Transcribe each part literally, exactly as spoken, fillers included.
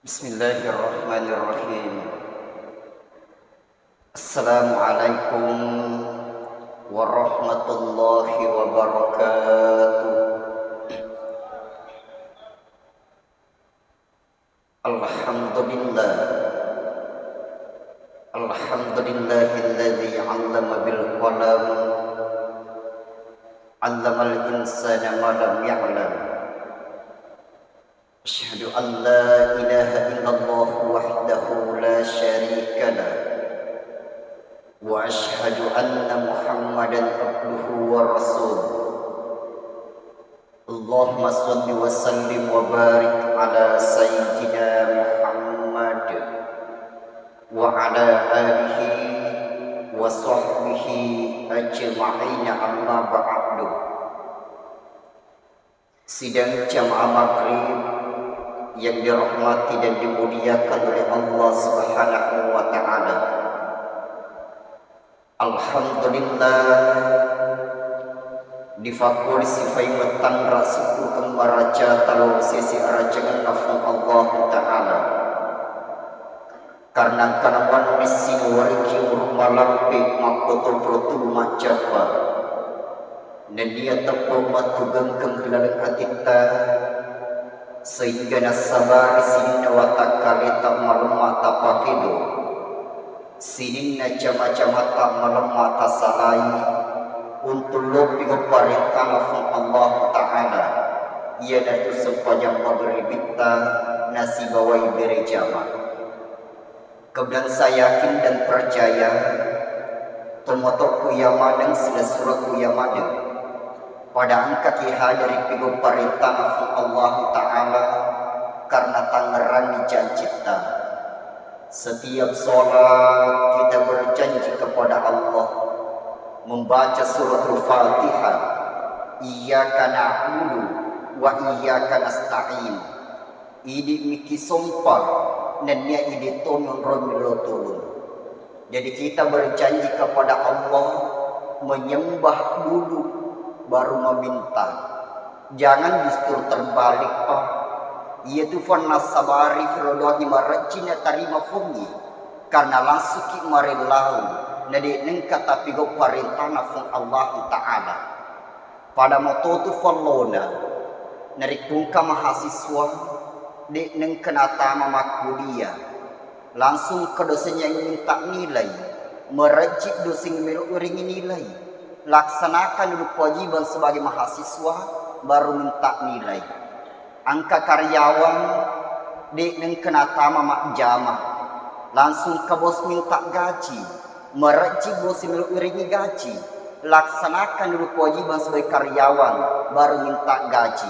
Bismillahirrahmanirrahim. Assalamualaikum warahmatullahi wabarakatuh. Alhamdulillah. Alhamdulillahilladzi 'allama bil qalam. 'Allamal insana ma lam ya'lam. Asyhadu an la ilaha illallah wahdahu la syarika lah. Wa asyhadu anna Muhammadan abduhu wa rasuluh. Allahumma shalli wa sallim wa barik ala sayyidina Muhammad wa ala alihi wa sahbihi ajma'in, amma ba'du. Sidang jamaah maghrib yang dirahmati dan dimuliakan oleh Allah Subhanahu wa Ta'ala. Alhamdulillah, difakkuri sifai matanra sukkureng maraja talo sesi arajangenna Puang Allahu Ta'ala. Karena engkana wenni sinuwari ki urung malampe makkotopro tubu maccappa. Nennia teppo mattugengkeng ri laleng atitta, sehingga nassabari sininna watakkaleta malemma tapakedo, sininna cama-camata malemma tasalai, untuk loppi parentana Puang Allahu Ta'ala, iyanatu sempajang magribitta nasibawai berejama. Kemudian saya yakin dan percaya, tomatoku iya maneng, silessurekku iya maneng, pada engkaki haderi pigau parentana Puang Allahu Ta'ala karena tangerranni janjitta. Setiap sholat kita berjanji kepada Allah membaca suratul Fatihah, iyyaka na'budu wa iyyaka nasta'in. Idi miki sompa, nennia idi to monro millau tulung. Jadi kita berjanji kepada Allah menyembah dulu baru meminta. Jangan justru terbalik, Pak. Iya tu fonna sabari firodoangi marejji natarima Puangnge, karena langsungki marellau, na de nengka tapigau parentana Puang Allahu Ta'ala. Pada mototu fallona, narekko engka mahasiswa de nengka natama makkulia, langsung ke dosennya minta nilai, merejji dosen melo uringi nilai, laksanakan dulu kewajiban sebagai mahasiswa, baru minta nilai. Engka karyawan de nengka natama majjama, langsung ke bos minta gaji, merejji bos melo uringi gaji, laksanakan dulu kewajiban sebagai karyawan, baru minta gaji.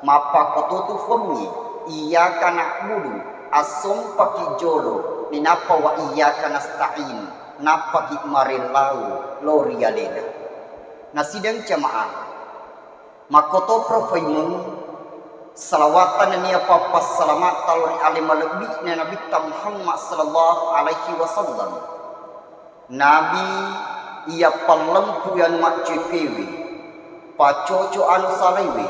Mappakkototu Puangnge, iyyaka na'budu, assompaki jolo, ninappa wa iyyaka nasta'in, nappaki marellau lao ri alena. Nasidang jamaah, makkotopro faimeng, salawatang nennia pappassalamatta lao ri ale malebbi'na Nabitta Muhammad sallallahu alaihi wasallam. Nabi iya pallempu anu maccuipewe, paccoco anu salaiwe,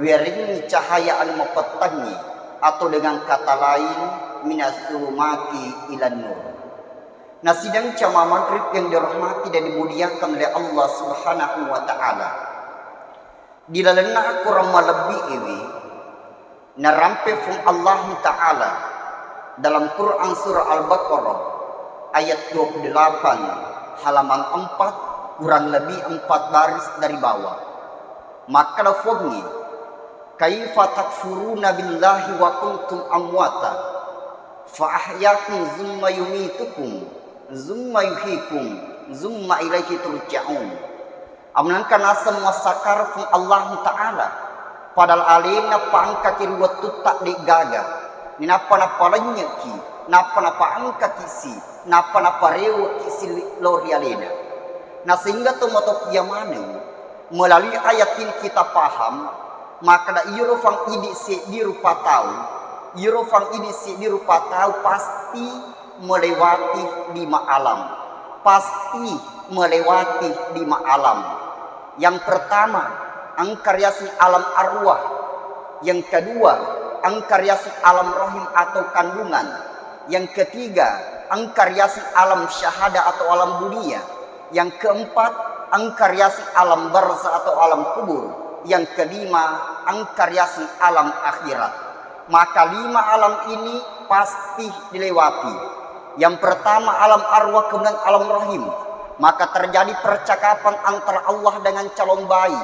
werengngi cahaya anu mapettangngi, atau dengan kata lain, minasulumati ilan nur. Nasidang jamaah maghrib yang dirahmati dan dimuliakan oleh Allah Subhanahu wa Ta'ala. Di lalenna akorang malebbi'ewe, narampe Puang Allahu Ta'ala dalam Quran surah Al-Baqarah ayat dua puluh delapan, halaman empat, kurang lebih empat baris dari bawah. Makkeda Puangnge, "Kaifa takfuruna billahi wa kuntum amwata fa ahyakum tsumma yumitukum tsumma yuhyikum tsumma ilaihi turja'un." Amanengka naseng muassakkareng Allahu Ta'ala, padahal alena paengkaki ri wettutta de'gaga, ninappa napalennyeki, nappa napaengkaki si, nappa napareweki si lao ri alena. Na sehingga tomatoa iya maneng, melalui ayat ini kita paham, makkeda iyaro fang idi seddi rupa tau, iyaro fang idi seddi rupa tau pasti melewati lima alam. Pasti melewati lima alam. Yang pertama, engka riaseng alam arwah. Yang kedua, Engka riaseng alam rahim atau kandungan. Yang ketiga, engka riaseng alam syahada atau alam dunia. Yang keempat, engka riaseng alam barzah atau alam kubur. Yang kelima, engka riaseng alam akhirat. Maka lima alam ini pasti dilewati. Yang pertama alam arwah, kemudian alam rahim. Maka terjadi percakapan antara Allah dengan calon bayi.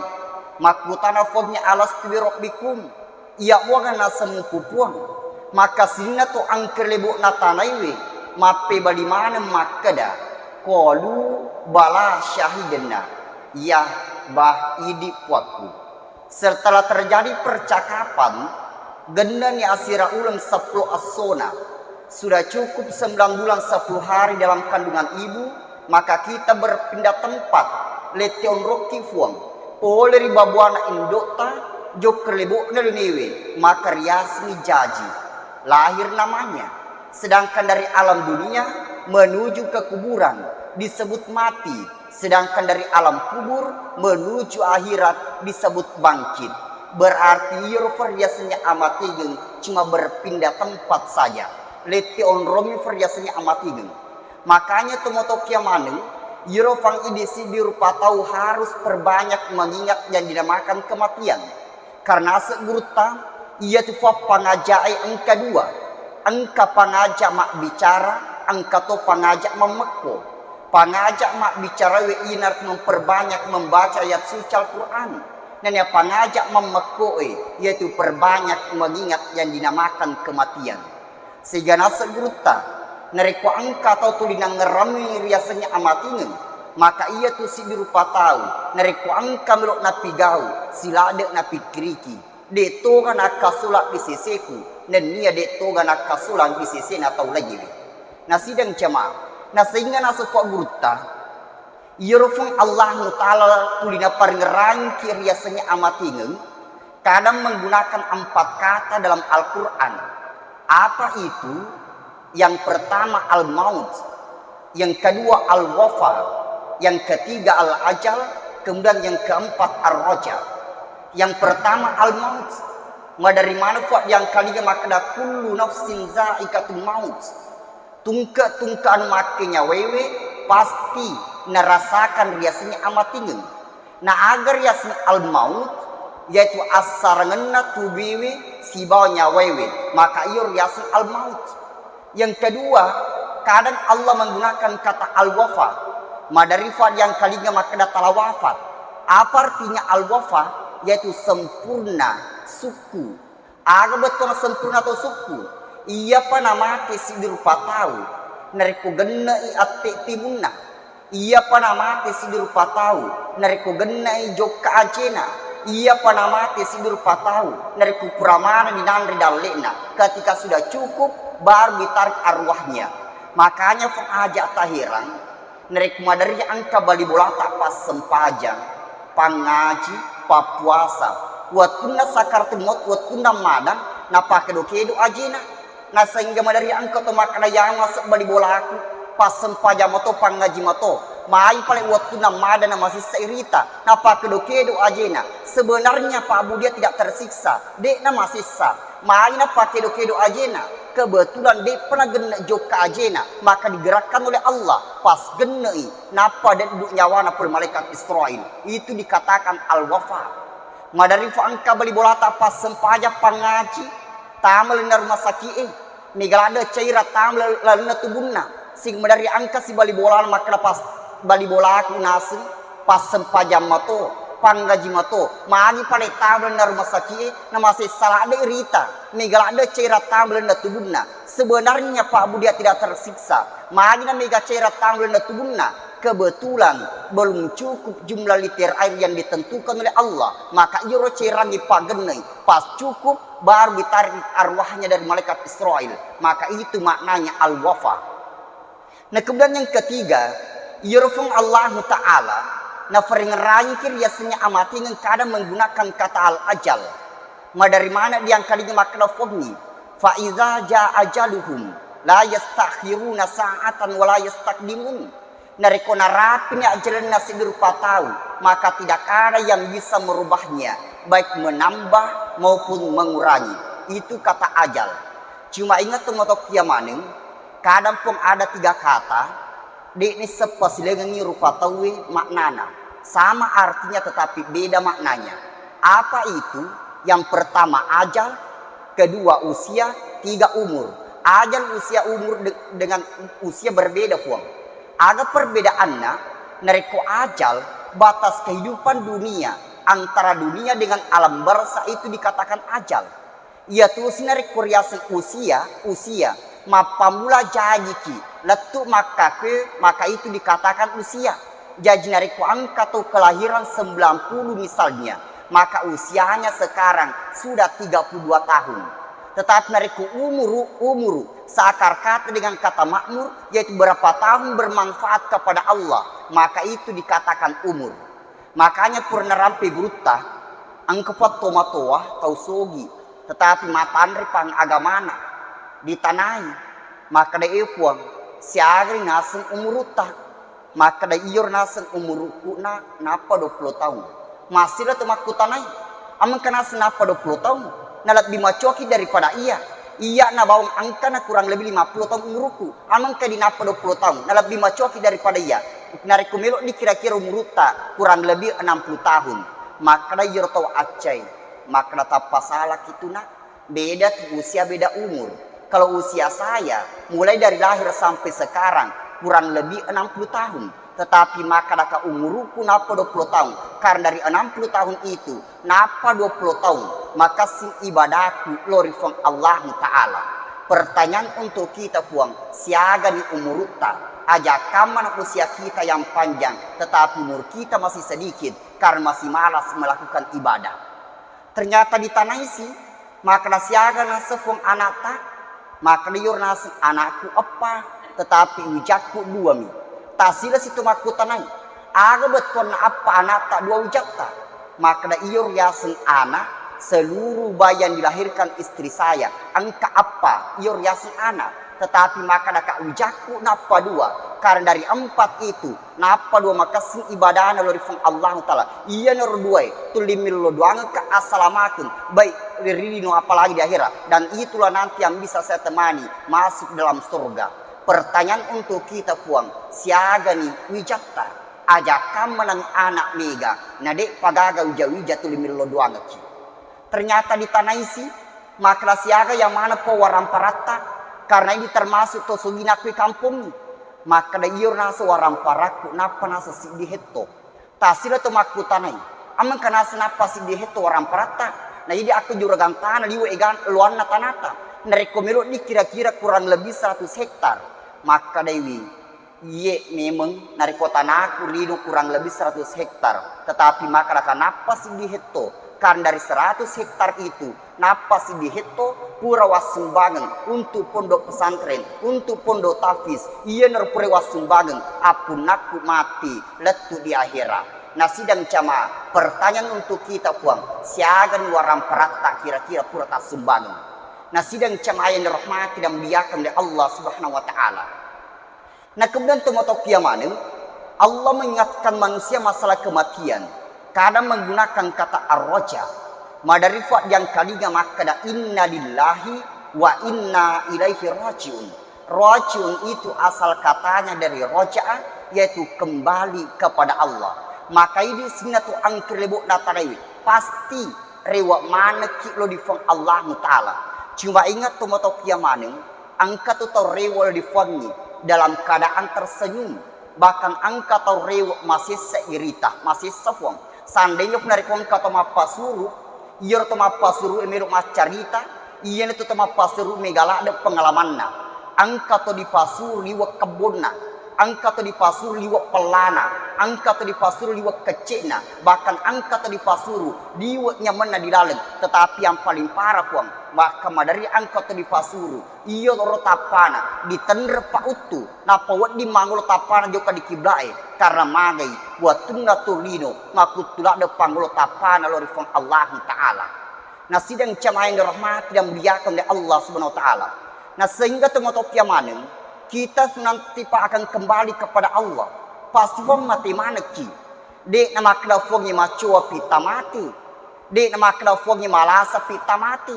Makkutana Puangnge, "Alastu bi rabbikum?" Iya muaga naseng mupu Puang? Maka sininna to engka ri lebo'na tanaiwe mappebali maneng makkeda, "Qalu bala syahidna." Iya, bah, idi Puakku. Setelah terjadi percakapan, genneni asera uleng seppulo essona. Sudah cukup sembilan bulan sepuluh hari dalam kandungan ibu, maka kita berpindah tempat, lette onrokki Puang. Pole ri babuana indo'ta, jokka ri lebo'na duniewe, maka riasengngi jaji. Lahir namanya. Sedangkan dari alam dunia menuju ke kuburan disebut mati. Sedangkan dari alam kubur menuju akhirat disebut bangkit. Berarti iyaro fariasengnge amatigeng cuma berpindah tempat saja. Lette onrommi fariasengnge amatigeng. Makanya tomatokia maneng, iyaro fang idi siddi rupa tau harus perbanyak mengingat yang dinamakan kematian. Karena aseng gurutta, iyatu fappangajae engka dua. Engka pangaja mabbicara, engka to pangaja mammekko. Pangaja mabbicarawe iyanaritu memperbanyak membaca ayat suci Al-Quran. Nania pangaja mammekkoe, iyatu perbanyak mengingat yang dinamakan kematian. Sehingga naseng gurutta, narekko engka tau tuli nangngerammi riasengnge amatingeng, maka iyatu siddi rupa tau, narekko engka melo napigau, siladde napikkiriki, de toga nakkasolang ri seseku, nennia de toga nakkasolang ri sesena tau laingngewe. Nasidang jamaah, nasainga naseng Puang gurutta, iyaro Puang Allahu Ta'ala tuli naparengngerangki riasengnge amatingeng, kadang menggunakan empat kata dalam Al-Quran. Apa itu? Yang pertama al-maut, yang kedua al-wafa, yang ketiga al-ajal, kemudian yang keempat ar-raja. Yang pertama al-maut. Madari mana Puang diangkalinga makkeda kullu nafsin zaikatul maut. Tungke-tungke anu makkenyawaewe pasti narasakan riasengnge amatingeng. Na aga riaseng al-maut, yaitu assarangenna tubuewe sibawa nyawaewe, maka iyo riaseng al-maut. Yang kedua, kadang Allah menggunakan kata al-wafa. Madari Puang diangkalinga makkeda tala wafat. Apa artinya al-wafa? Yaitu sempurna, sukku. Aga bettuanna sempurna atau sukku? Iyapa namate siddi rupa tau, narekko genne'i atte timunna. Iyapa namate siddi rupa tau, narekko genne'i jokka ajena. Iyapa namate siddi rupa tau, narekko pura manenni nanre dalle'na. Ketika sudah cukup, baru ditarik arwahnya. Makanya Puang, aja taherang, narekko maderri engka bali bolata passempajang, pangngaji, pappuasa, wettunna sakaratul maut, wettunna madang, napakedo-kedo ajena. Nasaingga maderri engka to makkeda, "Yamase bali bolaku, passempajang mato, pangngaji mato, mai pale wettunna madang namasessa irita, napakedo-kedo ajena." Sebenarnya Pak Budia tidak tersiksa, de'na masessa. Mai napakedo-kedo ajena, kebetulan de'pa nagenne jokka ajena, maka digerakkan oleh Allah, pas genne'i, nappa deddu nyawana pole malaikat Israil. Itu dikatakan al-wafa. Maderri Puang engka bali bolata passempajang, pangngaji, tama lalenna rumah saki'e, mega ladde cairan tama lalenna tubunna. Sing maderri engka si bali bolana makkeda, pas bali bolaku naseng, passempajang mato, pangngaji mato, magi pale tama lalenna rumah saki'e, namasessa ladde rita, mega ladde cairan tama lalenna tubunna. Sebenarnya Pak Budia tidak tersiksa, magi na mega cairan tama lalenna tubunna, kebetulan belum cukup jumlah liter air yang ditentukan oleh Allah, maka iyaro cairangnge pagennei, pas cukup baru ditarik arwahnya dari malaikat Israil, maka itu maknanya al-wafa. Nah, kemudian yang ketiga, iyaro Puang Allahu Ta'ala nafaringerangki riasengnge amatingeng kadang menggunakan kata al-ajal. Madari mana diangkalinga makkeda Puangnge, "Fa iza jaa ajaluhum la yastakhiruna sa'atan wa la yastaqdimun." Narekko narapini ajalenna siddi rupa tau, maka tidak ada yang bisa merubahnya, baik menambah maupun mengurangi. Itu kata ajal. Cuma ingat tu motokkia maneng, kadang pun ada tiga kata, de'ni seppa silengengi rupa tauwe maknana. Sama artinya tetapi beda maknanya. Apa itu? Yang pertama ajal, kedua usia, tiga umur. Ajal usia umur de-, dengan usia berbeda, Fuang. Aga perbedaanna? Narekko ajal, batas kehidupan dunia, antara dunia dengan alam barzakh itu dikatakan ajal. Iyatosi narekko riaseng usia, usia, mappammula jajiki lettu makkakue, maka itu dikatakan usia. Jaji narekko engka tau kelahiran sembilan puluh misalnya, maka usianya sekarang sudah tiga puluh dua tahun. Tetapi narekko umuru, umuru, seakar kata dengan kata makmur, yaitu berapa tahun bermanfaat kepada Allah, maka itu dikatakan umur. Makanya pura narampe gurutta, engka pa tomatoa tau sogi, tetapi matanre pang agamana, ditanai, makkeda, "E Puang, siagani naseng umurutta?" Makkeda, "Iyaro naseng umurukku na, nappa duappulo taung." Massila tu makkutanai, "Amengka naseng nappa duappulo taung? Nalebbi macoaki daripada iya. Iyana bawang engkana kurang lebih lima puluh taung umurukku. Amengka di nappa duappulo taung? Nalebbi macoaki daripada iya. Narekko melo dikira-kira umurutta, kurang lebih enam puluh tahun." Makkeda iyaro tau accai, makkeda, "Tappa salaki tu, Nak. Beda tu usia, beda umur. Kalau usia saya, mulai dari lahir sampai sekarang, kurang lebih enam puluh tahun. Tetapi makkadaka umurukku nappa duappulo taung, karena dari enam puluh tahun itu, nappa duappulo taung makessing ibadahku lao ri Fuang Allahu Ta'ala." Pertanyaan untuk kita, Fuang, siagani umurutta? Aja kammana usia kita yang panjang, tetapi umur kita masih sedikit karena masih malas melakukan ibadah. Ternyata ditanaisi, makkeda, "Siaga naseng Fuang anakta?" Makkeda, "Iyaro naseng anakku eppa, tetapi wijakku duami." Tassila situ makkutanai, "Aga bettuanna eppa anakta dua wijakta?" Makkeda, "Iyaro riaseng anak, seluruh bayi yang dilahirkan istri saya, engka eppa, iyaro riaseng anak. Tetapi makkeda ka wijakku nappa dua, karena dari empat itu, nappa dua makessing ibadahna lao ri Fuang Allahu Ta'ala. Iyanaro duae tuli millo doangekka assalamakeng, baik ri lino apalagi di akhirat. Dan itulah nanti yang bisa saya temani masuk dalam surga." Pertanyaan untuk kita, Fuang, siagani wijatta? Aja kammanami anak mega, na de'pa gaga wija-wija tuli millo doangekki. Ternyata ditanaisi, makkeda, "Siaga yang mana po waramparatta? Karena ini termasuk to sugina kui kampongngi." Makkeda, "Iyaro naseng waramparakku nappa naseng siddi hetto." Tassila to makkutanai, "Amengka naseng nappa siddi hetto waramparatta?" Na idi akko juragan tana liwe egan loanna tanata. Narekko melo dikira-kira kurang lebih seratus hektar. Makkedaiwi, "Iye, memeng narekko tanaku lino kurang lebih seratus hektar, tetapi makkadaka nappa siddi hetto, karena dari seratus hektar itu, nappa siddi hetto pura wassumbangeng untuk pondok pesantren, untuk pondok tahfiz, iyanaro pura wassumbangeng appunnakku matti lettu di akhirat." Nasidang jamaah, pertanyaan untuk kita, Fuang, siagani waramparatta kira-kira pura tassumbangeng? Nasidang jamaah yang dirahmati dan dimuliakan oleh Allah Subhanahu wa Ta'ala. Nah, kemudian tomatoa maneng, Allah mengingatkan manusia masalah kematian. Kadang menggunakan kata ar-raja. Maderri Fuad yang kalinya makkeda, "Inna lillahi wa inna ilaihi rajiun." Rajiun itu asal katanya dari raja'a, yaitu kembali kepada Allah. Maka idi sininna tu engka ri lebo'na tanae, pasti rewe' manekki lao ri Fuang Allahu Ta'ala. Cuma ingat tomatoa maneng, engka tu tau rewe' lao ri Fuangnge dalam keadaan tersenyum. Bahkan engka tau rewe' masessa irita, masessa Fuang. Seandainya narekko engka tau mappasuru, iyaro tau mappasuru e melo maccarita, iyanatu tau mappasuru mega ladde pengalamanna. Engka to dipasuru liwe' kebbonna, engka to dipasuru liwe' pellana, engka to dipasuru liwe' kecce'na, bahkan engka to dipasuru liwe' nyamenna di laleng. Tetapi yang paling parah, Puang, bahkan maderri engka to dipasuru, iyaro tappana ditenre pauttu, nappa wedding mangolo tappana jokka di kibla'e, karena magai wettunna tuli lino makkuttu ladde pangolo tappana lao ri Puang Allahu Ta'ala. Nasidang jamaah yang dirahmati dan dimuliakan oleh Allah Subhanahu wa Ta'ala. Nah, sehingga tomatoa maneng, kita nanti pa akan kembali kepada Allah. Pasti Puang mate manekki. De' namakkeda Puangnge macoa pi tamate. De' namakkeda Puangnge malasa pi tamate.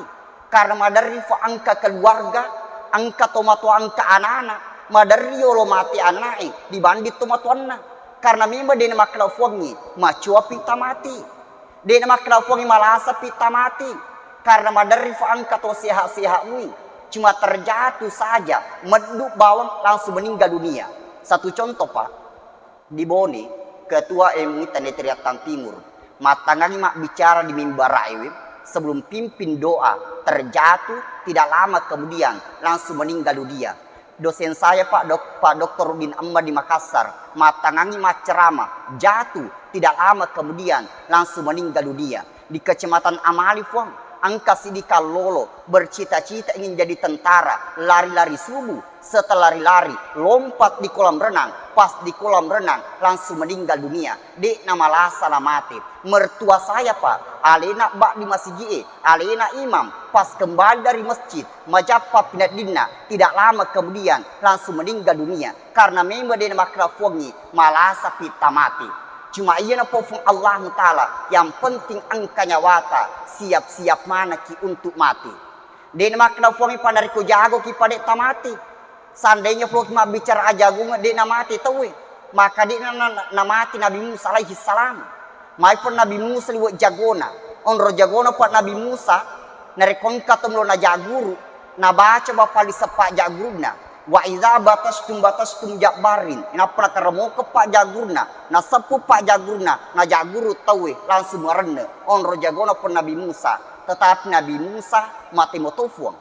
Karena maderri fa engka keluarga, engka tomatoa, engka anana, maderri yolo mate ana'e dibanding tomatoanna. Karena memang dena makkeda Fuangnge, macoapi tamati. Dena makkeda Fuangnge, malasapi tamati. Karena maderri fa engka to sehat-sehat mui. Cuma terjatuh saja, meddu bawang langsung meninggal dunia. Satu contoh, Pak. Di Bone, Ketua M U I Tandete Riattang Timur, mattangangi mabbicara di mimbar A E W sebelum pimpin doa, terjatuh, tidak lama kemudian langsung meninggal dunia. Dosen saya, Pak Dok-, Pak Doktor Rudin Amma di Makassar, mattangangi maccerama, jatuh, tidak lama kemudian langsung meninggal dunia. Di Kecamatan Amali, Fuang, engka siddi kallolo bercita-cita ingin jadi tentara, lari-lari subuh, setelah lari-lari, lompat di kolam renang, pas di kolam renang langsung meninggal dunia, de'na malasa namate. Mertua saya, Pak, alena bak di masigi'e, alena imam, pas kembali dari masjid, majappa pinaddinna, tidak lama kemudian langsung meninggal dunia. Karena memang de'na makkeda Fuangnge, malasapi tamati. Cuma iyana Puang Allahu Ta'ala, yang penting engka nyawata, siap-siap manekki untuk mati. De'na makkeda Fuangnge, pa narekko jagoki, pa de' tamati. Seandainya Fuangnge mabbicara ajagungeng, de'na mati tauwe, maka de'na na-, na-, namati Nabi Musa alaihi salam. Maeppa Nabi Musa liwe' jagona. Onro jagona, Pak, Nabi Musa, narekko engka to melo najaguru, nabaca bapalisseng pajagurunna. Wa idza batastum batastum jabbarin. Inappa nakaremokeng pajagurunna, naseppu pajagurunna, najaguru tauwe langsung marenne. Onro jagona, Pak, Nabi Musa. Tetapi Nabi Musa mate moto, Fuang.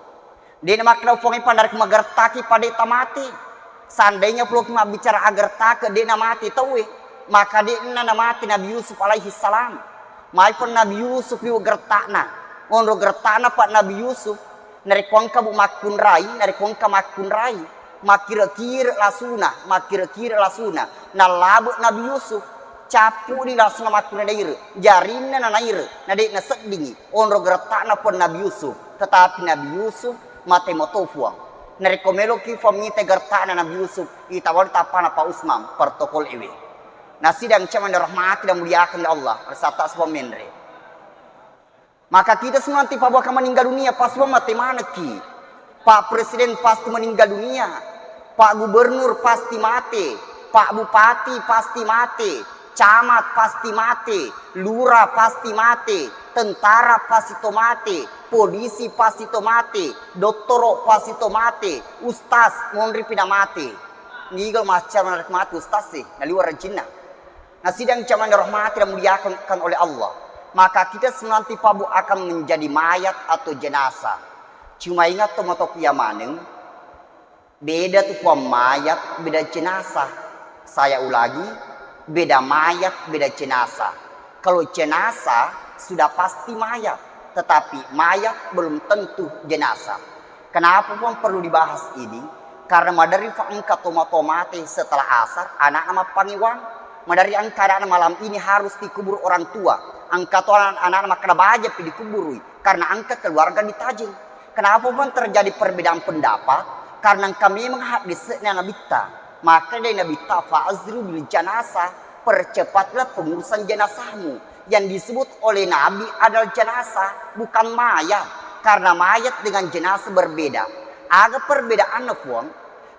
De'na makkeda Fuangnge, pa narekko magertaki, pa de' tamati. Seandainya Fuangnge mabbicara agertake, de'na mati tauwe, maka de'na namati Nabi Yusuf alaihi salam. Maeppa Nabi Yusuf liwe' gerta'na. Onro gerta'na, Pak, Nabi Yusuf, narekko engka bu makkunrai, narekko engka makkunrai, makkire-kire lasuna, makkire-kire lasuna, nallabe' Nabi Yusuf, cappu'ni lasuna makkunrai naire, jarinna nanaire, na de' naseddingi. Onro gerta'na, Fuang, Nabi Yusuf, tetapi Nabi Yusuf mate moto, Fuang. Narekko meloki Fuang mita gerta'na Nabi Yusuf, itawali tappana Pak Usman, protokol E W. Nasidang jamaah yang dirahmati dan muliakan Allah, bersata semua menre. Maka kita semua nanti Pak Bu akan meninggal dunia, pas semua mate manekki. Pak Presiden pasti meninggal dunia, Pak Gubernur pasti mate, Pak Bupati pasti mate, camat pasti mate, lurah pasti mate, tentara pasti to mate, polisi pasti to mate, dottoro pasti to mate, ustaz monri pina mate. Niga macca mate ustaz sih, naliwa rajinna. Nasidang jamaah yang dirahmati dan dimuliakan oleh Allah, maka kita semua nanti Pak Bu akan menjadi mayat atau jenazah. Cuma ingat to matoku iya maneng, beda tu Puang mayat, beda jenazah. Saya ulangi, beda mayat, beda jenazah. Kalau jenazah sudah pasti mayat, tetapi mayat belum tentu jenazah. Kenapa Puang perlu dibahas ini? Karena maderri fa engka tomatoa mate setelah asar, anakna mappangewang. Maderri engka anakna malam ini harus dikubur orang tua. Engka to anak-, anakna makkeda bajapi dikuburui karena engka keluarga ditajeng. Kenapa Puang terjadi perbedaan pendapat? Karena engka memang haddese'na Nabitta. Makkeda Nabitta, "Fa azru bil janazah," percepatlah pengurusan jenazahmu. Yang disebut oleh Nabi adalah jenazah, bukan mayat. Karena mayat dengan jenazah berbeda. Aga perbedaanna, Puang?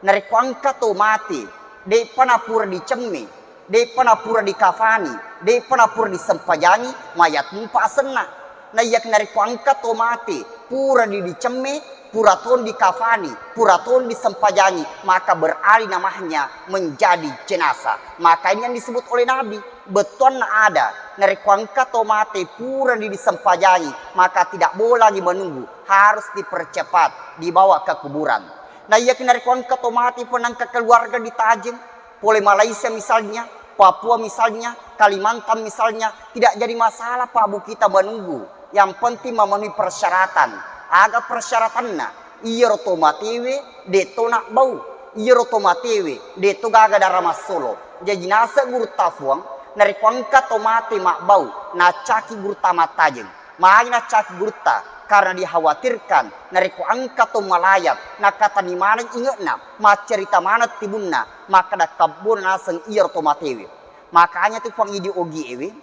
Narekko engka to mate, de'pa napura dicemme, de'pa napura dikafani, de'pa napura disempajangi, mayat mupa asenna. Naiyakiya narekko engka to mate, pura di-, dicemme, pura tong dikafani, pura tong disempajangi, maka beralih namanya menjadi jenazah. Maka ini yang disebut oleh Nabi, bettuanna ada, narekko engka to mate pura di-, disempajangi, maka tidak boleh lagi menunggu, harus dipercepat, dibawa ke kuburan. Naiyakiya narekko engka to mate, Puang, engka keluarga ditajeng, pole Malaysia misalnya, Papua misalnya, Kalimantan misalnya, tidak jadi masalah, Pak Bu, kita menunggu. Yang penting memenuhi persyaratan. Aga persyaratanna? Iyaro to matewe de'to nabbau. Iyaro to matewe de'to gaga dara massolo. Jaji naseng gurutta, Puang, narekko engka to mate mabbau, naccaki gurutta mattajeng. Magi naccaki gurutta? Karena dikhawatirkan narekko engka to malayat, nakkatani maneng inge'na, maccarita maneng tibunna, makkeda kebbona naseng iyaro to matewe. Makanya tu Puang idi ogi ewe,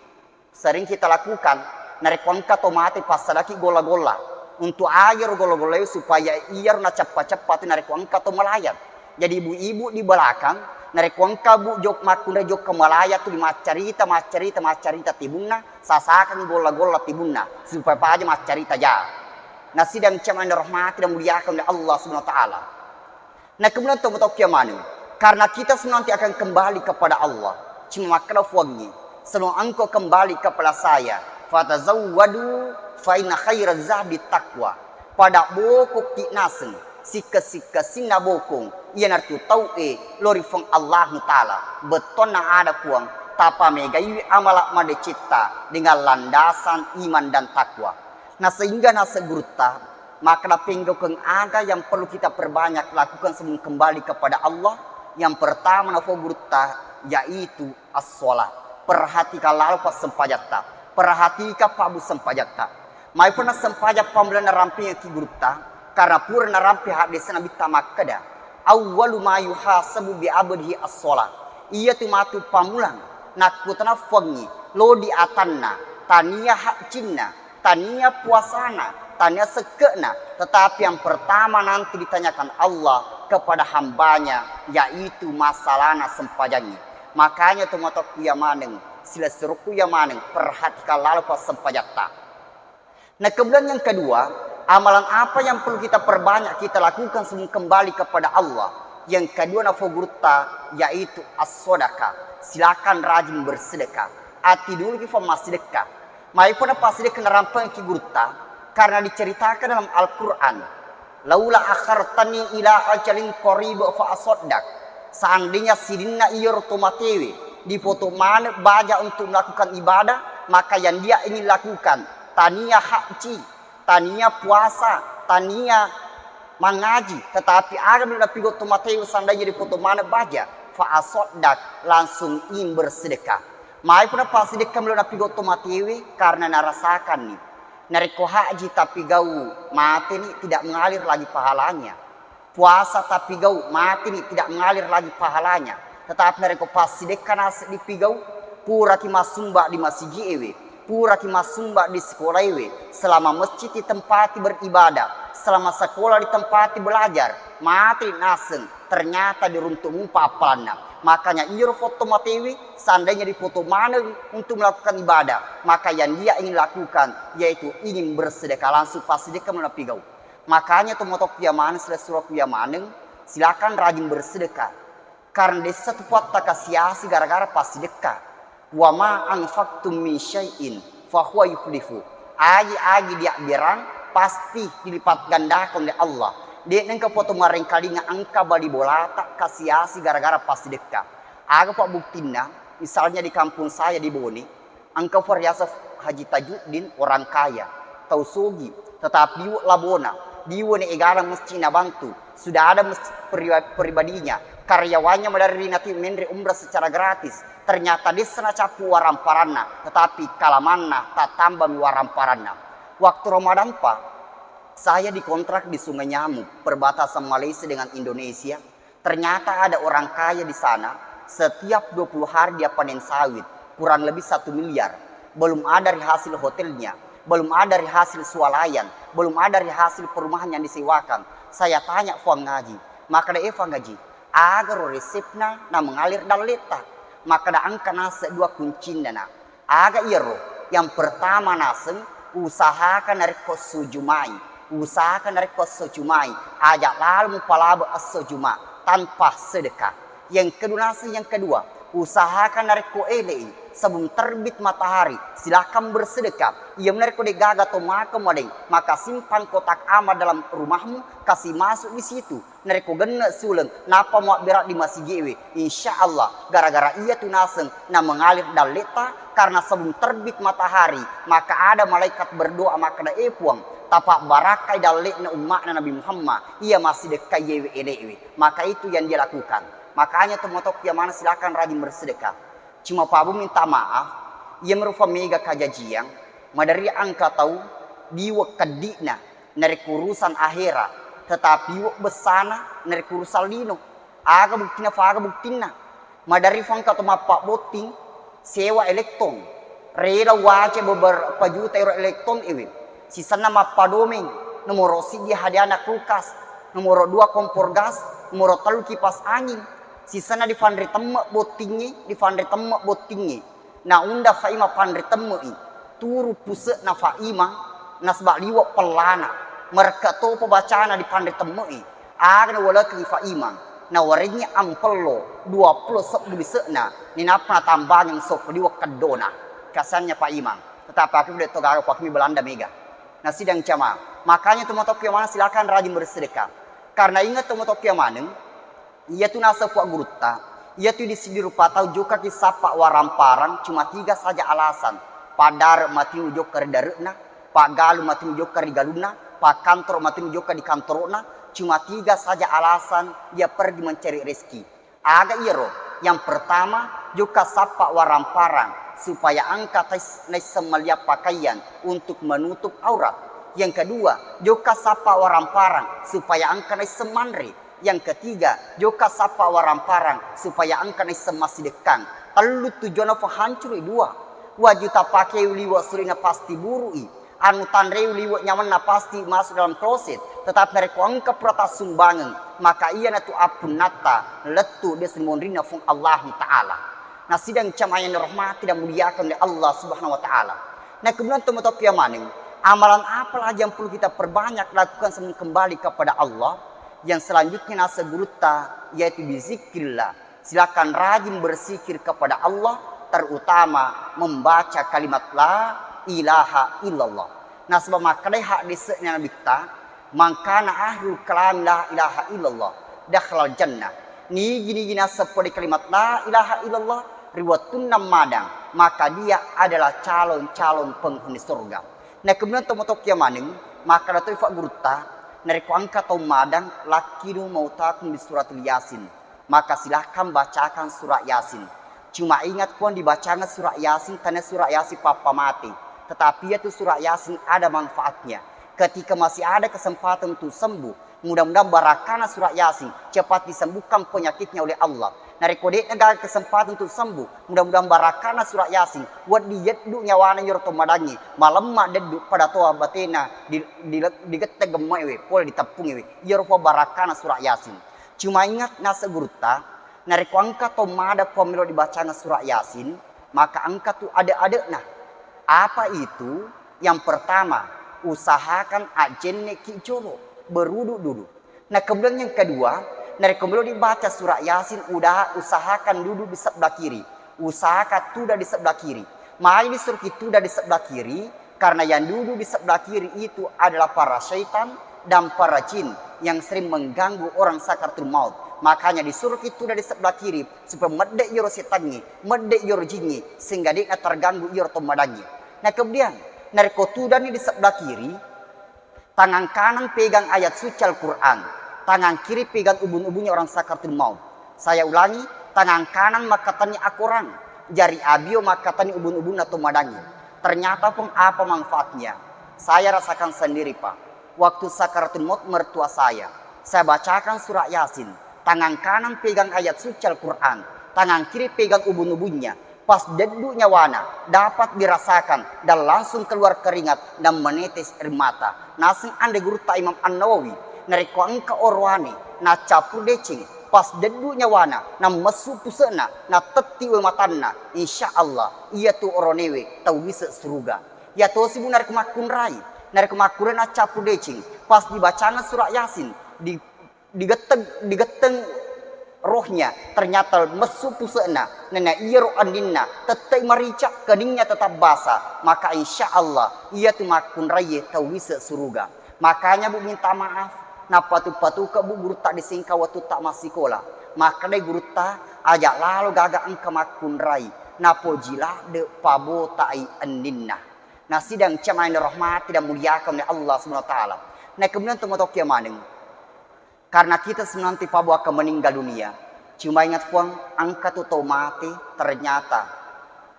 sering kita lakukan, narekko engka to mate passadaki golla-golla. Untuk agaro golla-gollae supaya iyaro nacappa-cappa tu narekko engka to malaya. Jadi ibu-ibu di belakang, narekko engka bu jok-, makkunrai jokka malaya tu di maccarita, maccarita, maccarita tibunna, sasakang golla-golla tibunna, supaya paja maccarita ja. Nasidang cemang rahmati dan muliakan oleh Allah Subhanahu wa Ta'ala. Nah, kemudian to matokia maneng. Karena kita semua nanti akan kembali kepada Allah. Cuma makkeda fuangngi, sebelum engkau kembali kepada saya, fatazawwadu fa inna khairaz zadi taqwa. Pada bokokki naseng, sikke-sikke sinna bokong, iyanaritu tauwe lo ri Fuang Allahu Ta'ala. Bettuanna ada Fuang, tapamegaiwi amala madecetta dengan landasan iman dan takwa. Nah, sehingga naseng gurutta, makkeda penggaukeng aga yang perlu kita perbanyak lakukan sebelum kembali kepada Allah? Yang pertama, nafo gurutta, yaitu as-shalah. Perhatikan lalo passempajatta. Perhatikan pabbu sempajatta. Mai pernah sempajang pamulana rampingki gurutta, karena pura narampe hadis Nabitta makkeda, "Awwalu ma yuhasabu bi abdihi as-shalah." Iyatu matu pamulang nakkutana fuangngi lo di atanna, tania hajjinna, tania puasana, tania sekke'na, tetapi yang pertama nanti ditanyakan Allah kepada hambanya, yaitu masalahna sempajangngi. Makanya to matoakku iya maneng, silessurukku iya maneng, perhatikan lalo passempajatta. Nah, kemudian yang kedua, amalan apa yang perlu kita perbanyak, kita lakukan sebelum kembali kepada Allah? Yang kedua, nafo gurutta, yaitu as-sadaqah. Silakan rajin bersedekah. Ati dulu ki fa massedekah. Mai pona passedekah narampengki gurutta, karena diceritakan dalam Al-Quran, "Laula akhartani ila ajalin qarib fa asaddaq." Seandainya sininna iyaro to matewe dipoto maneng baja untuk melakukan ibadah, maka yang dia ingin lakukan, tania haji, tania puasa, tania mangaji, tetapi aga melo napigau to matewe seandainya dipoto maneng baja, fa asaddaq, langsung ingin bersedekah. Mai puna passedekah melo napigau to matewe karena narasakanni. Narekko haji tapigau, mateni, tidak mengalir lagi pahalanya. Puasa tapigau, mateni, tidak mengalir lagi pahalanya. Tetapi narekko passidekka naseng dipigau, puraki massumba di masigi'ewe, puraki massumba di sikolaewe, selama masjid ditempati beribadah, selama sekolah ditempati belajar, mateni naseng, ternyata diruntuk mupa appalanna. Makanya iyaro foto matewe, seandainya difoto maneng untuk melakukan ibadah, maka yang dia ingin lakukan yaitu ingin bersedekah, langsung passidekka melo napigau. Makanya to matoakku iya maneng, silessurukku iya maneng, silakan rajin bersedekah. Karena dessa tu Puatta kasi-asi gara-gara passidekka. "Wa ma anfaqtum min syai'in fahuwa yukhlifu." Agi-agi diabberang, pasti dilipat gandakan oleh Allah. De' nengka foto marengkalinga engka bali bolata kasi-asi gara-gara passidekka. Aga pabbuktinna? Misalnya di kampung saya di Bone, engka fariasa Haji Tajuddin, orang kaya, tau sogi, tetapi liwe' labona, liwe'ni egana mesti nabantu. Sudah ada mes-, priwa-, pribadinya, karyawannya maderri natu menre umrah secara gratis. Ternyata dessa nacappu waramparanna, tetapi kalamanna tattambami waramparanna. Waktu Ramadan pa, saya dikontrak di Sungai Nyamuk, perbatasan Malaysia dengan Indonesia. Ternyata ada orang kaya di sana, setiap dua puluh hari dia panen sawit, kurang lebih satu miliar. Belum ada dari hasil hotelnya, belum ada dari hasil swalayan, belum ada dari hasil perumahan yang disewakan. Saya tanya Fuang Haji, makkeda, "Eh, Fuang Haji, agaro resepna na mengalir dalleta?" Makkeda, "Engka naseng dua kuncinna, Nak." Aga iyaro? Yang pertama naseng, usahakan narekko esso Jumai. Usahakan narekko esso Jumai, aja lalo mupalabe esso Juma tanpa sedekah. Yang kedua naseng, yang kedua, usahakan narekko ele'i, sebelum terbit matahari, silakan bersedekah. Iya, narekko de'gaga to maka madeng, maka simpan kotak amal dalam rumahmu, kasih masuk di situ. Narekko genne' suleng, nappa muabbera di masigi'ewe, insya Allah, gara-gara iyatu naseng na mengalir dalleta, karena sebelum terbit matahari, maka ada malaikat berdoa makkeda, "Eh Puang, tapabbarakkai dalle'na umma'na Nabi Muhammad, iya massidekkaiewe ele'ewe." Maka itu yang dia lakukan. Makanya to matoakku iya maneng, silakan rajin bersedekah. Cuma Pak Bu minta maaf, iya merupa mega kajajiang, maderri engka tau liwe' keddi'na narekko urusan ahera, tetapi liwe' bessana narekko urusan lino. Aga buktina? Faga buktinna? Maderri fangka to mappabbotting sewa elektron, rela waca beberapa juta euro elektron ewe, sisenna mappadomeng, Nomoro siddi hadiana kulkas, nomoro dua kompor gas, nomoro tellu kipas angin. Sisenna difanre temme bottingnge, difanre temme bottingnge. Na unda Fa Imang panre temme'i, turu puse'na Fa Imang, nasaba liwe' pellana, marekka topa bacana dipanre temme'i, aga nawalekengngi Fa Imang, nawarengngi ampello duappulo sebbu lise'na, ninappa natambangeng sokko liwe' keddona. Kasiannya Fa Imang, tetapi aku de' to gaga kuakmi Belanda mega. Nasidang jamaah. Makanya tomatoa maneng silakan rajin bersedekah. Karena ingat tomatoa maneng, iyatu naseng Puang Gurutta, iyatu di siddi rupa tau jokkaki sappa waramparang cuma tiga saja alasan. Paddare' matinro jokka ri dare'na, paggalu matinro jokka ri galunna, pakkantoro' matinro jokka di kantoro'na, cuma tiga saja alasan dia pergi mencari rezeki. Aga iyaro? Yang pertama, jokka sappa waramparang supaya engka tais-, naisseng melliang pakaian untuk menutup aurat. Yang kedua, jokka sappa waramparang supaya engka naisseng manre. Yang ketiga, jokka sappa waramparang supaya engka naisseng massidekkang. Tellu tujuanna fa hancuru dua. Waju tapake liwe' surina pasti buru'i. Anu tanrei liwe' nyamanna pasti masuk dalam kloset, tetapi narekko engka pura tassumbangeng, maka iyanatu appunnatta lettu di asenna monrinna Puang Allahu Ta'ala. Nasidang jamaah yang dirahmati dan muliakan oleh Allah Subhanahu wa Ta'ala. Nah, kemudian tomatoa maneng, amalan apa lagi yang perlu kita perbanyak lakukan sebelum kembali kepada Allah? Yang selanjutnya naseng gurutta, yaitu bizikrillah. Silakan rajin berzikir kepada Allah, terutama membaca kalimat la ilaha illallah. Nasaba makkedai haddese'na Nabitta, "Man kana akhirul kalam la ilaha illallah, dakhalal jannah." Nigi-nigi naseng pole kalimat la ilaha illallah ri wettunna madang, maka dia adalah calon-calon penghuni surga. Nah, kemudian tomatoa maneng, makkeda toi Fa Gurutta, narekko engka tau madang, "Lakkinu mautakum bi suratil Yasin." Maka silahkan bacakan surat Yasin. Cuma ingat, Puang, dibacangeng surat Yasin, tania surat Yasin pappa mate. Tetapi iyatu surat Yasin ada manfaatnya. Ketika masih ada kesempatan untuk sembuh, mudah-mudahan barakana surat Yasin cepat disembuhkan penyakitnya oleh Allah. Narekko de'na gaga kesempatan untuk sembuh, mudah-mudahan barakana surat Yasin wedding yeddu nyawana iyaro to madangnge, malemma deddu pada toa batena di, di, digetteng gemme'e we, pole diteppungi we. Iyaro Puang barakana surat Yasin. Cuma ingat, naseng gurutta, narekko engka tau mada Puang melo dibacangeng surat Yasin, maka engka tu ade-adena. Apa itu? Yang pertama, usahakan ajjenne' ki jolo, berwudu dulu. Nah, kemudian yang kedua, narekko melo dibaca surat Yasin, udah usahakan duduk di sebelah kiri. Usahakan tudang di sebelah kiri. Mai disuruh ki tudang di sebelah kiri, karena yang duduk di sebelah kiri itu adalah para syaitan dan para jin yang sering mengganggu orang sakaratul maut. Makanya disuruh ki tudang di sebelah kiri supaya medde' iyaro setangnge, medde' iyaro jingnge, sehingga de'na terganggu iyaro to madangnge. Nah, kemudian narekko tudanni di sebelah kiri, tangan kanan pegang ayat suci Al-Quran, tangan kiri pegang ubun-ubunnya orang sakaratul maut. Saya ulangi, tangan kanan makkatenni akorang, jari abio makkatenni ubun-ubunna to madangnge. Ternyata, Puang, apa manfaatnya? Saya rasakan sendiri, Pak. Waktu sakaratul maut mertua saya, saya bacakan surat Yasin, tangan kanan pegang ayat suci Al-Quran, tangan kiri pegang ubun-ubunnya. Pas deddu nyawana, dapat dirasakan dan langsung keluar keringat dan menetes air mata. Naseng anre gurutta Imam An-Nawawi, narekko engka orowane naccappuru deceng, pas deddu nyawana, nammessu puse'na, natetti we matanna, insya Allah, iyatu oroanewe tau wise' suruga. Iyatosi, Bu, narekko makkunrai, narekko makkunrai naccappuru deceng, pas dibacangeng surat Yasin, di digetteng, digetteng rohnya, ternyata messu puse'na, nenna iyaro anninna tette'i marica, keningnya tetap basah, maka insya Allah iyatu makkunraiye tau wise' suruga. Makanya, Bu, minta maaf, nappatu-patuka, Bu, gurutta di Singkawang wettutta massikola. Makkedai gurutta, aja' lalo gaga engka makkunrai, napoji ladde' pabotai anninna. Nasidang jamaah yang dirahmati dan muliakan oleh Allah Subhanahu wa Ta'ala. Nah, kemudian tomatoa maneng. Karena kita semua nanti, Pak, Bu, akan meninggal dunia. Cuma ingat, Puang, engka tu tau mate, ternyata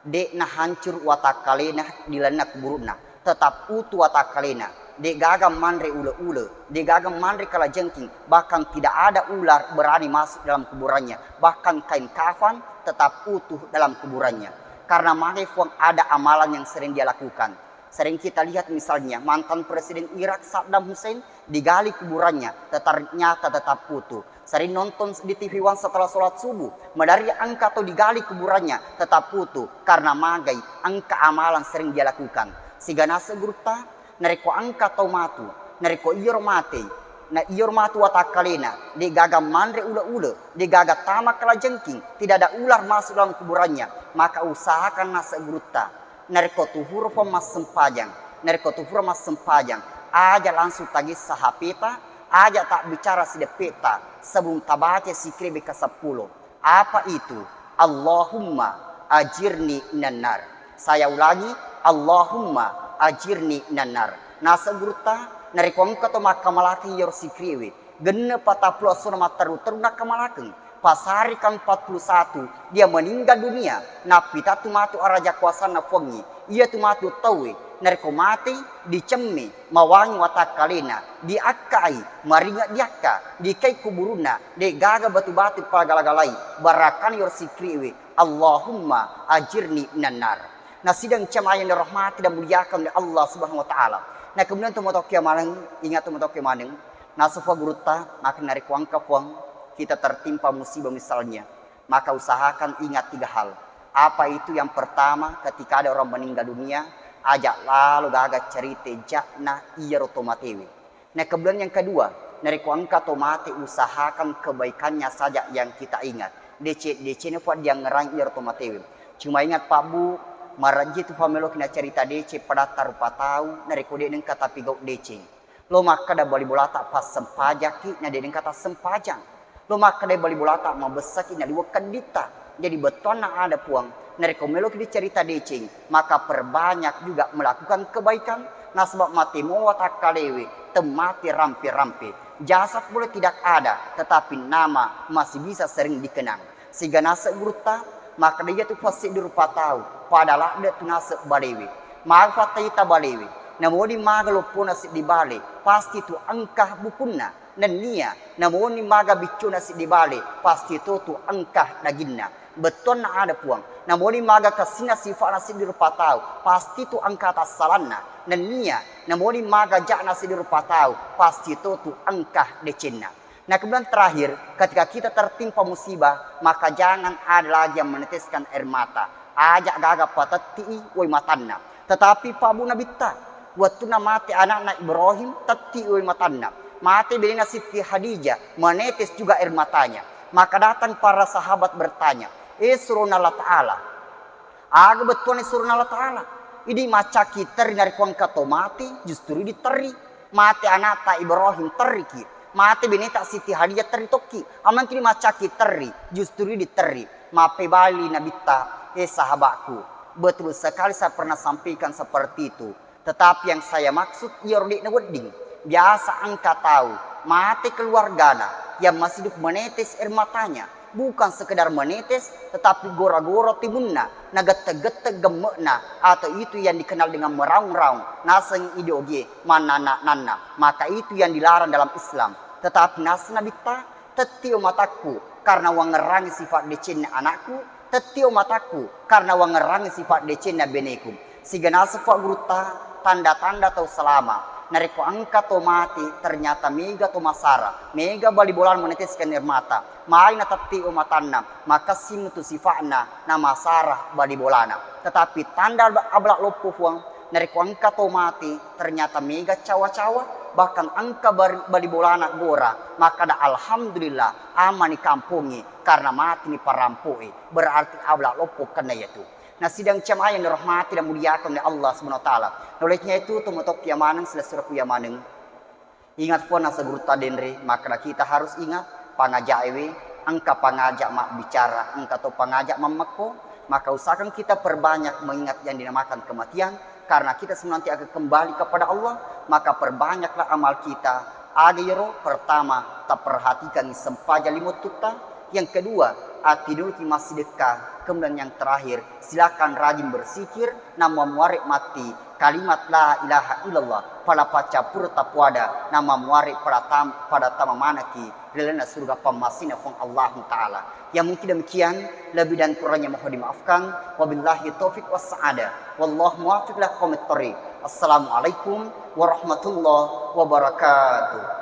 de'na hancur watakkalena di lalenna kuburu'na, tetap utuh watakkalena. De'gaga manre ule-ule, de'gaga manre kalajengking, bahkan tidak ada ular berani masuk dalam kuburannya, bahkan kain kafan tetap utuh dalam kuburannya. Karena magai, Puang, ada amalan yang sering dia lakukan. Sering kita lihat misalnya mantan Presiden Irak Saddam Hussein digali kuburannya, tetap, nyata tetap utuh. Sering nonton di T V One setelah sholat subuh, madari engka tau digali kuburannya, tetap utuh karena magai engka amalan sering dia lakukan. Siganasa gurutta, narekko engka tau matu, narekko iyaro matei, na iyaro matu watakkalena, de'gaga manre ule-ule, de'gaga tama kalajengking, tidak ada ular masuk dalam kuburannya, maka usahakan naseng gurutta. Narekko tuhurufang massempajang, narekko tuhurufang massempajang, aja langsung tagessa H P-ta, aja tabbicara sideppe'ta sebelum tabaca sikriwe kaseppulo. Apa itu? Allahumma ajirni minannar. Saya ulangi, Allahumma ajirni minannar. Naseng gurutta, narekko engka to makkamalakeng iyaro sikriwe, genne patappulo essona matteru-teru nakkamalakeng. Pasarika empat puluh satu, dia meninggal dunia, nappitatu matu araja kuasanna Puangnge. Iyatu matu tauwe, narekko matei, dicemme, mawangi watakkalena, diakkai, maringe diakka, dikai kuburunna, de'gaga batu-batu pagala-galai, barakkana iyaro sikriwe, Allahumma ajirni minannar. Nasidang jamaah yang dirahmati dan muliakan oleh Allah Subhanahu wa Ta'ala. Nah, kemudian to matokke maneng, ingat to matokke maneng, naseng Puang gurutta, maka narekko engka Puang kita tertimpa musibah misalnya, maka usahakan ingat tiga hal. Apa itu? Yang pertama, ketika ada orang meninggal dunia, aja lalo gaga cerita ja'na iyaro to matewe. Nah, kemudian yang kedua, narekko engka to mate, usahakan kebaikannya saja yang kita ingat. Deceng-decengna Puang diangngerang iyaro to matewe. Cuma ingat Pak Bu, marejji tu pameloki nacerita deceng padatta rupa tau, narekko de' nengka tapigau deceng. Lo makkeda bali bolata passempajakki, na de' nengka tassempajang. Lo makkeda bali bolata mabessaki, na liwe' kedditta. Jadi bettuanna ada Puang, narekko meloki dicerita deceng, maka perbanyak juga melakukan kebaikan. Nasaba mate mua takkalewe, temmate rampe-rampe. Jasad boleh tidak ada, tetapi nama masih bisa sering dikenang. Siganasa gurutta, makkeda iyatu passiddi rupa tau, pada ladde' tu naseng balewe. Maga fattaita balewe, namoni maga loppona siddi bale, pasti tu engka bukunna. Nennia, namoni maga biccuna siddi bale, pasti to tu engka daginna. Bettuanna ada Puang, namoni maga kessinna sifa'na siddi rupa tau, pasti tu engka tassalanna. Nennia, namoni maga ja'na siddi rupa tau, pasti to tu engka decenna. Nah, kemudian terakhir, ketika kita tertimpa musibah, maka jangan ada lagi yang meneteskan air mata. Aja gaga patetti'i wai matanna. Tetapi Pak Bu, Nabitta, wettunna mate anakna Ibrahim, tetti wai matanna. Mate benena Siti Khadijah, menetes juga air matanya. Maka datang para sahabat bertanya, "Eh, surona Allah Ta'ala, aga bettuanna surona Allah Ta'ala? Idi maccaki terri, narekko engka to mate, justru diterri. Mate anakta Ibrahim, terriki. Mate beneta Siti Khadijah, terri tokki. Amangkini maccaki terri, justru diterri." Mappebali Nabitta, "Eh, sahabatku, betul sekali saya pernah sampaikan seperti itu. Tetapi yang saya maksud, iyaro de'na wedding. Biasa engka tau mate keluargana yang masih hidup menetes air matanya. Bukan sekedar menetes, tetapi gora-gora timunna, nagette-gette gemme'na, atau itu yang dikenal dengan meraung-raung, naseng idi ogie, mannanna-nanna. Maka itu yang dilarang dalam Islam." Tetapi naseng Nabitta, "Tettio matakku karena wangngerangi sifat decenna anakku, tettio matakku karena wangngerangi sifat decenna beneku." Siganasa Pak Gurutta, tanda-tanda tau salama. Narekko engka to mate, ternyata mega to masara, mega bali bolana meneteskan air mata, mai natettio matanna, makessing tu sifa'na, namasara bali bolana. Tetapi tanda abla loppo Puang, narekko engka to mate, ternyata mega cawa-cawa, bahkan engka bar-, bali bolana gora, makkada, "Alhamdulillah, amani kampongnge, karena mateni parampo'e." Berarti abla loppo kenna iyatu. Nah, sidang jamaah yang dirahmati dan muliakan oleh Allah Subhanahu wa Ta'ala. Nah, olehnya itu, tomatoa ku iya maneng, silessurekku iya maneng. Ingat Puang naseng gurutta denre, maka kita harus ingat, pangajaewe, engka pangaja mabbicara, engka to pangaja mammekko, maka usahakan kita perbanyak mengingat yang dinamakan kematian, karena kita semua nanti akan kembali kepada Allah, maka perbanyaklah amal kita. Aga iyaro? Pertama, taperhatikan sempajang lima wattutta, Yang kedua, ati dulu ki massidekka. Kemudian yang terakhir, silakan rajin berzikir, nama muare mati kalimat la ilaha illallah, pada pacappur tapuada, nama muare pada tam-, pada tama manaki ri lalenna surga pammasina Puang Allahu Ta'ala. Ya, mungkin demikian, lebih dan kurangnya mohon dimaafkan. Wabillahi taufiq wassa'adah. Wallahu muwaffiq ila aqwamit thariq. Assalamualaikum warahmatullahi wabarakatuh.